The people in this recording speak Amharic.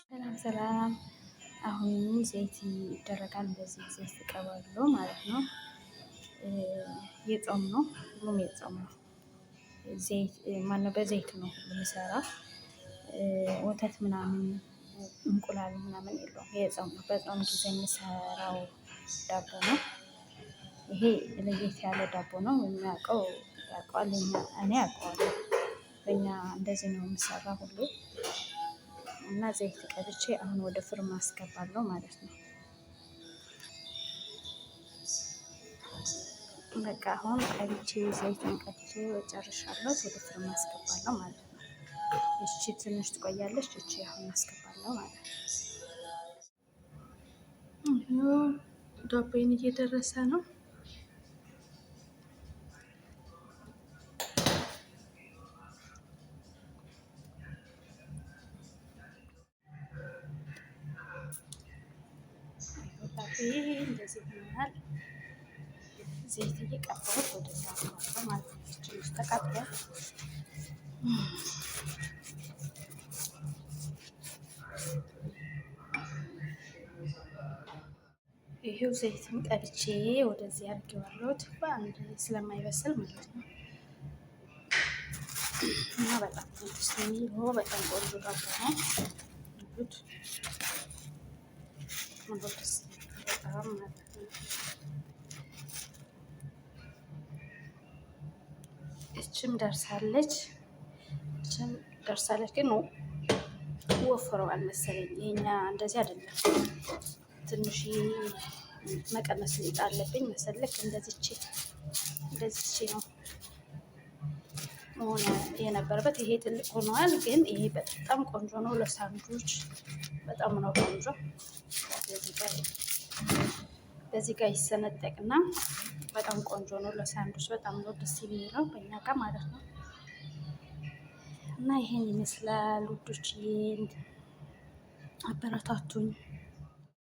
ሰላም ሰላም። አሁን ዘይት ይደረጋል። እንደዚህ ዘይት ተቀባሉ ማለት ነው። የጾም ነው፣ ሁሉም የጾም ነው። ዘይት ማነው? በዘይት ነው የሚሰራ። ወተት ምናምን እንቁላል ምናምን የለውም። የጾም ነው። በጾም ጊዜ የሚሰራው ዳቦ ነው። ይሄ ለየት ያለ ዳቦ ነው። የሚያውቀው ያውቀዋል። እኔ አውቀዋለሁ። በእኛ እንደዚህ ነው የሚሰራ ሁሉ እና ዘይት ቀብቼ አሁን ወደ ፍርም አስገባለሁ ማለት ነው። በቃ አሁን ቀብቼ ዘይቱን ቀብቼ ጨርሻለሁ። ወደ ፍርም አስገባለሁ ማለት ነው። እቺ ትንሽ ትቆያለች። እቺ አሁን አስገባለሁ ማለት ነው። ዳቦዬን እየደረሰ ነው። ይሄ እንደዚህ ሆኗል። ዘይት እየቀባሁት ወደዛ ማለት ነው። ትንሽ ተቃጥሏል። ይሄው ዘይትን ቀብቼ ወደዚህ አድርጌዋለሁ። በአንድ ስለማይበስል ማለት ነው። እና በጣም ደስ የሚል በጣም ቆንጆ ዳቦ ነው። ደስ በጣም ማለት ነው። እችም ደርሳለች፣ እችም ደርሳለች፣ ግን ወፍረዋል መሰለኝ። ይሄኛ እንደዚህ አይደለም። ትንሽ መቀነስ አለብኝ መሰለክ። እንደዚች እንደዚች ነው መሆን የነበረበት። ይሄ ትልቅ ሆነዋል፣ ግን ይሄ በጣም ቆንጆ ነው ለሳንዱች በጣም ነው ቆንጆ። በዚህ ጋር ይሰነጠቅና በጣም ቆንጆ ነው ለሳንዱች በጣም ነው ደስ የሚለው በእኛ ጋር ማለት ነው። እና ይሄን ይመስላል ውዶች፣ አበረታቱኝ።